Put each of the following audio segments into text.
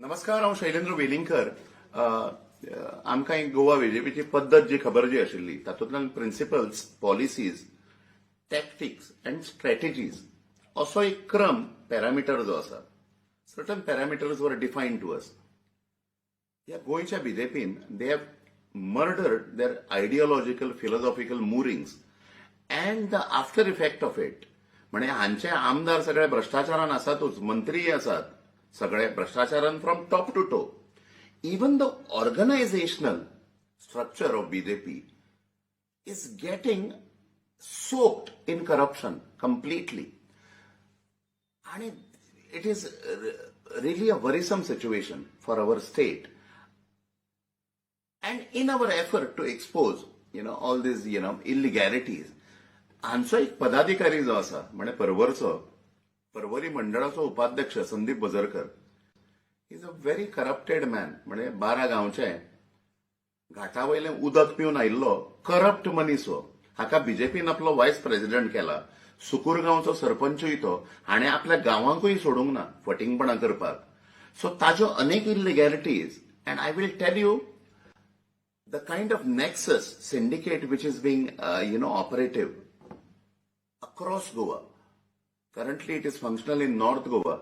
नमस्कार, हांव शैलेंद्र वेलिंगकर. आमकां एक गोवा बीजेपीची पद्दत जी खबर जी आशिल्ली, तातूंतल्यान principles, policies, tactics and strategies असो एक क्रम, पॅरामिटर जो आसा, certain parameters were defined to us. ह्या गोंयच्या बीजेपीन they have murdered their ideological, philosophical moorings and the after effect of it म्हणजे हांचे आमदार सगळे भ्रश्टाचारान आसातूच, मंत्रीय आसात सगळे भ्रश्टाचारान from top to toe. Even the organizational structure of BJP is getting soaked in corruption completely. And it is really a worrisome situation for our state. And in our effort to expose all these illegalities, हांचो एक पदाधिकारी जो आसा, म्हणजे परवरचो, परवरी मंडळाचो उपाध्यक्ष Sandeep वझरकर is a very corrupted man. म्हणजे 12 गांवचे घाटा वयलें उदक पिवन आयिल्लो करप्ट मनीस हो. हाका बीजेपीन आपलो वायस प्रेसिडेंट केला. सुकूर गांवचो सरपंचूय तो. हाणें आपल्या गांवांकूय सोडूंक ना फटींगपणां करपाक. सो ताज्यो अनेक illegalities, and I will tell you the kind of nexus syndicate which is being operative across Goa. Currently, it is functional in North Goa.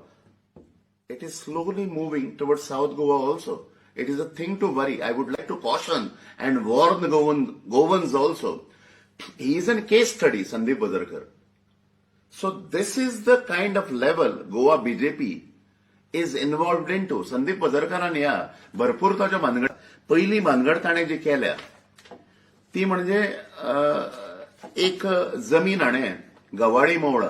It is slowly moving towards South Goa also. It is a thing to worry. I would like to caution and warn Goans also. He is a case study, Sandeep Vazarkar. So this is the kind of level Goa BJP is involved into. Sandeep वझरकरान ह्या भरपूर ताज्यो भानगड. पहिली भानगड ताणें जी केल्या ती म्हणजे एक जमीन हाणें गवाडी मोवळा,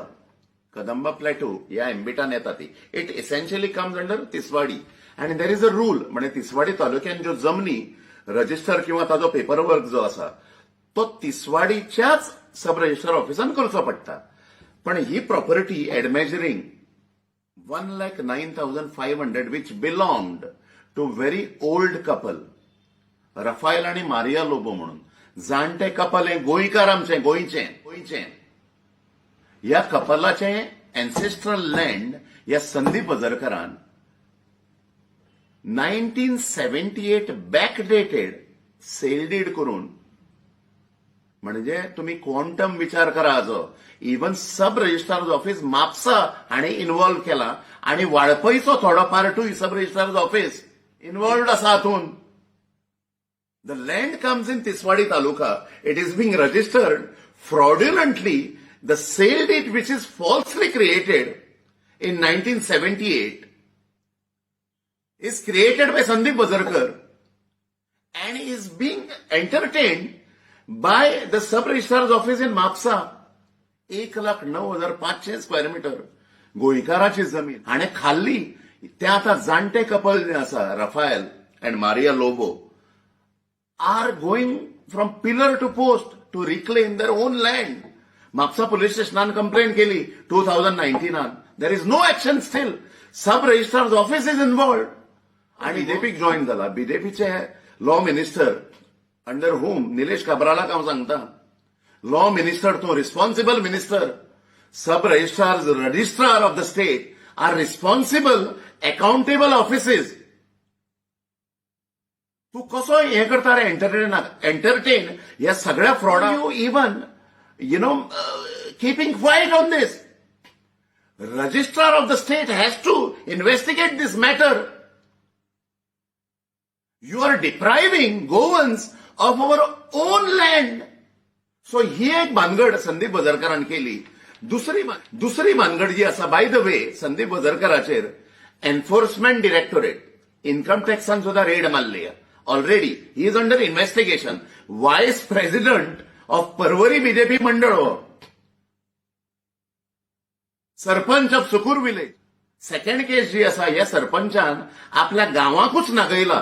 कदंबा प्लॅटू ह्या एम्बिटान येता ती. It essentially comes under Tiswadi आनी there is a rule, म्हणजे तिसवाडी तालुक्यान ज्यो जमनी रजिस्टर किंवा ताजो पेपर वर्क जो आसा तो तिसवाडीच्याच सब रजिस्टर ऑफिसान करचो पडटा. पण ही property admeasuring 1,09,500, which belonged to very old couple, Rafael आणि मारिया लोबो म्हणून जाणटे कपल, हे गोंयकार, आमचे गोंयचे गोंयचे. ह्या कपलाचे एन्सेस्ट्रल लँड ह्या संदीप वझरकरान 1978 backdated sale deed करून, म्हणजे तुम्ही क्वांटम विचार करा हाजो. इवन सब रजिस्ट्रार ऑफिस म्हापसा हाणें इन्वॉल्व केला आणि वाळपईचो थोडो पार्टूय सब रजिस्ट्रार ऑफिस इन्वॉल्वड आसा हातून. The land comes in Tiswadi Taluka. It is being registered fraudulently. The sale deed which is falsely created in 1978 is created by Sandeep Vazarkar and is being entertained by the sub registrar's office in Mapsa. 1,09,500 square metre गोंयकाराची जमीन हाणें खाल्ली. ते आतां जाणटे कपल जे आसा, Rafael and Maria Lobo, are going from pillar to post to reclaim their own land. Mapusa police स्टेशनान complain केली 2019. There is no action still. Sub registrar office is involved. आणि बीजेपीक जॉईन जाला. बीजेपीचे लॉ मिनिस्टर अंडर हुम, निलेश काब्रालाक हांव सांगता, law minister तूं, responsible minister. Sub registrar, registrar of the state are responsible, accountable offices. तू कसो हें करता रे, एंटरटेन एंटरटेन ह्या सगळ्या फ्रॉडा? You even keeping quiet on this. Registrar of the state has to investigate this matter. You are depriving Goans of our own land. So ही एक भानगड संदीप वझरकरान केली. दुसरी भानगड जी आसा, बाय the way, Sandeep वझरकराचेर enforcement directorate, income टॅक्सान सुद्धा रेड मारली. Already he is under investigation. Vice president of Porvorim BJP मंडळ हो, sarpanch of Sukur village. Second case जी आसा, ह्या सरपंचान आपल्या गांवाकूच नागयला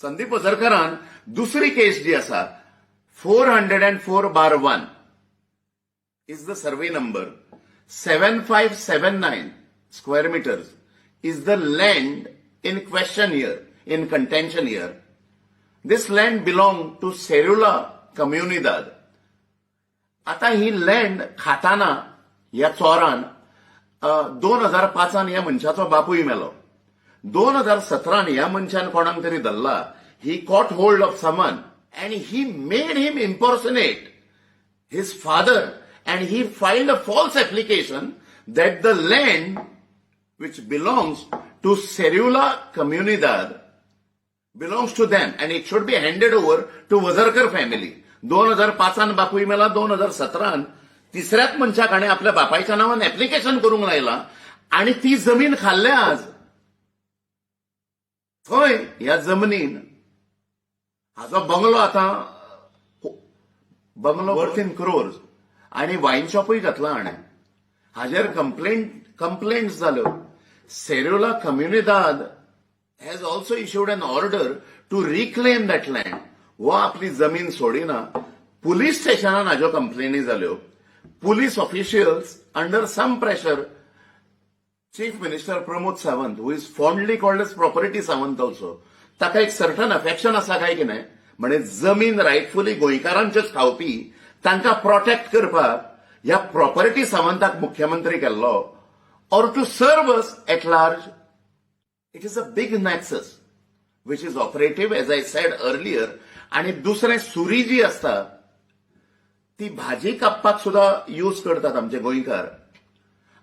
संदीप वझरकरान. दुसरी केस जी आसा, 404/1 is the survey number, 7579 square meters is the land in question here, in contention here. This land belong to Serula Comunidad. आता ही लँड खाताना ह्या चोरान, 2005 ह्या मनशाचो बापूय मेलो. 2017न ह्या मनशान कोणाक तरी धरला. He caught hold of someone and he made him impersonate his father, and he filed a false application that the land which belongs to Serula Comunidad belongs to them and it should be handed over to Vazarkar family. 2005न बापूय मेला. 2017न तिसऱ्याच मनशाक हाणें आपल्या बापायच्या नांवान application करूंक लायलां आणि ती जमीन खाल्ल्या. आज थंय ह्या जमनीन हाजो बंगलो, आतां बंगलो वर्थ इन क्रोर्स, आणि वायन शॉपूय घातला हाणें. हाजेर कंप्लेंट जाल्यो. Serula Comunidad has also issued an order to reclaim that land. हो आपली जमीन सोडिना. पुलीस स्टेशनान हाज्यो कंप्लेनी जाल्यो. Police officials under some pressure, Chief Minister Pramod Sawant, who is fondly called as Property Sawant also, ताका एक सर्टन अफेक्शन आसा काय कितें, म्हणजे जमीन रायटफुली गोंयकारांच्योच खावपी, तांकां प्रोटेक्ट करपाक ह्या प्रॉपर्टी सावंताक मुख्यमंत्री केल्लो, or to serve us at large. It is a big nexus which is operative, as I said earlier. आणि दुसरें, सुरी जी आसता ती भाजी कापपाक सुद्धा यूज करतात आमचे गोंयकार.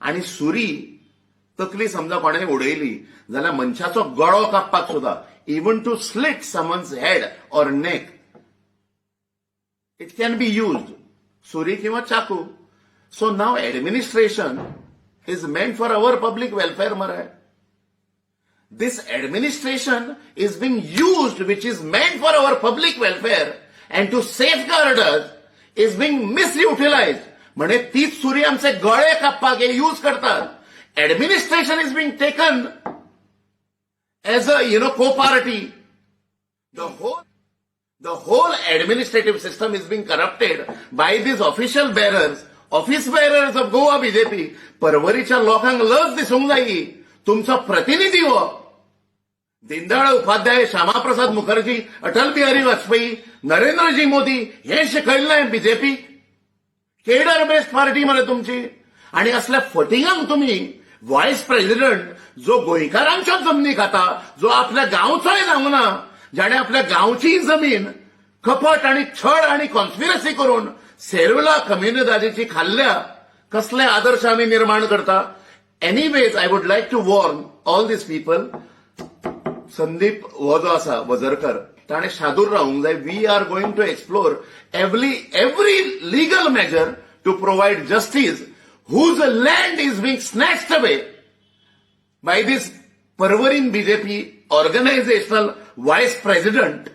आणि सुरी तकली समजा कोणें उडयली जाल्यार मनशाचो गळो कापपाक सुद्धा, even to slit someone's head or neck, it can be used, सुरी किंवा चाकू. So now administration is meant for our public welfare मरे. This administration is being used, which is meant for our public welfare and to safeguard us, is being misutilized. म्हणजे तीच सुरी आमचे गळे कापपाक हे यूज करतात. Administration is being taken as a co party. The whole administrative system is being corrupted by these official bearers, office bearers of Goa BJP. परवरीच्या लोकांक लज दिसूंक जायी. तुमचो प्रतिनिधी हो दीनदयाळ उपाध्याय, श्यामाप्रसाद मुखर्जी, अटल बिहारी वाजपेयी, नरेंद्रजी मोदी हे शिकयल्लें. बीजेपी केडर बेस्ड पार्टी मरे तुमची, आणि असल्या फटिंगांक तुमी व्हायस प्रेसिडेंट, जो गोंयकारांच्यो जमनी खाता, जो आपल्या गांवचोय जावंक ना, जाणे आपल्या गांवची जमीन कपट आणि छळ आणि कॉन्स्पिरसी करून सेरुला कम्युनिदादीची खाल्ल्या, कसले आदर्श आमी निर्माण करता? Anyways, I would like to warn all these people. Sandeep हो जो आसा वझरकर, ताणें शादूर रावंक जाय. We are going to explore every legal measure to provide justice whose land is being snatched away by this Porvorim BJP organizational vice president.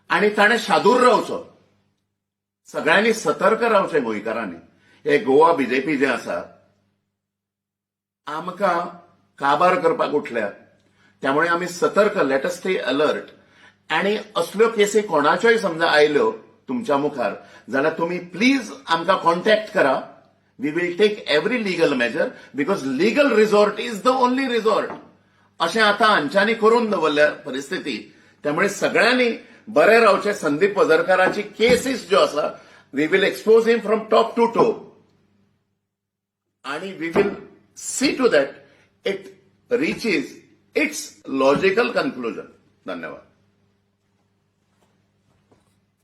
आणि ताणें शादूर रावचो. सगळ्यांनी सतर्क रावचें गोंयकारांनी. हे गोवा बीजेपी जें आसा, आमकां काबार करपाक उठल्या. त्यामुळे आमी सतर्क, let us stay alert. आणि असल्यो केसी कोणाच्योय समजा आयल्यो तुमच्या मुखार जाल्यार तुमी प्लीज आमकां कॉन्टॅक्ट करा. We will take every legal measure because legal resort is the only resort. अशें आतां हांच्यांनी करून दवरल्या परिस्थिती. त्यामुळे सगळ्यांनी बरें रावचें. संदीप वझरकराची केसीस ज्यो आसा, we will expose him from top to toe आणि we will see to that it reaches its logical conclusion. धन्यवाद.